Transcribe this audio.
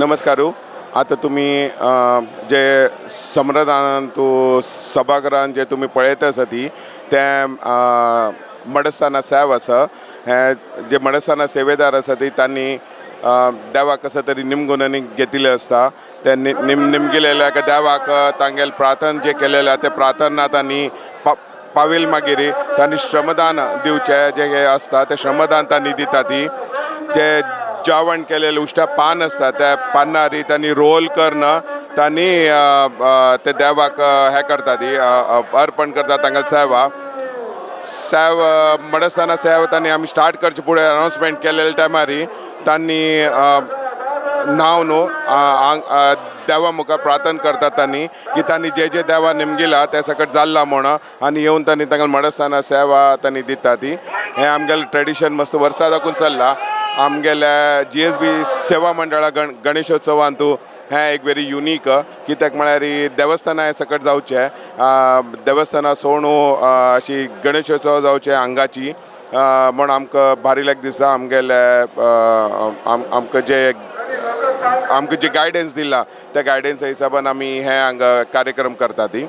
नमस्कार. आतां तुमी जे सम्रदानांतू सभाघरान जे तुमी पळयत आसा ती तें मडस्थाना सेव आसा. हें जे मडस्थाना सेवेदार आसा ती तांणी देवाक कसो तरी निमगून आनी घेतिल्लें आसता. ते निमगिलेल्या देवाक तांगेले प्रार्थना जे केलेलें आहा तें प्रार्थना तांणी पाविल. मागीर तांणी श्रमदान दिवचें जें आसता तें श्रमदान तांणी दिता. ती जे जेवण केलेलें उश्टा पान आसता, त्या पानार तांणी रोल करून तांणी ते देवाक हें करता, ती अर्पण करता तांकां सेवा सेव. मडस्थाना सेव तांणी आमी स्टार्ट करचे फुडें अनावन्समेंट केलेले टायमार तांणी न्हांव न्हू देवा मुखार प्रार्थना करतात तांणी की तांणी जे जे देवा निमगिला ते सकट जाल्ला म्हण आनी येवन तांणी तांकां मडस्थाना सेवा तांणी दिता ती. हें आमगेलें ट्रेडिशन मस्त वर्सां दाखून चल्लां. आमगेल्या जीएसबी सेवा मंडळा गणेशोत्सवांतू हें एक वेरी युनीक, कित्याक म्हळ्यार देवस्थानां हें सकट जावचें, देवस्थानां सोणू अशी गणेशोत्सव जावचे हांगाची म्हण आमकां भारी लायक दिसता. आमगेले आमकां जे गायडन्स दिला त्या गायडन्सा हिसाबान आमी हें हांगा कार्यक्रम करता ती.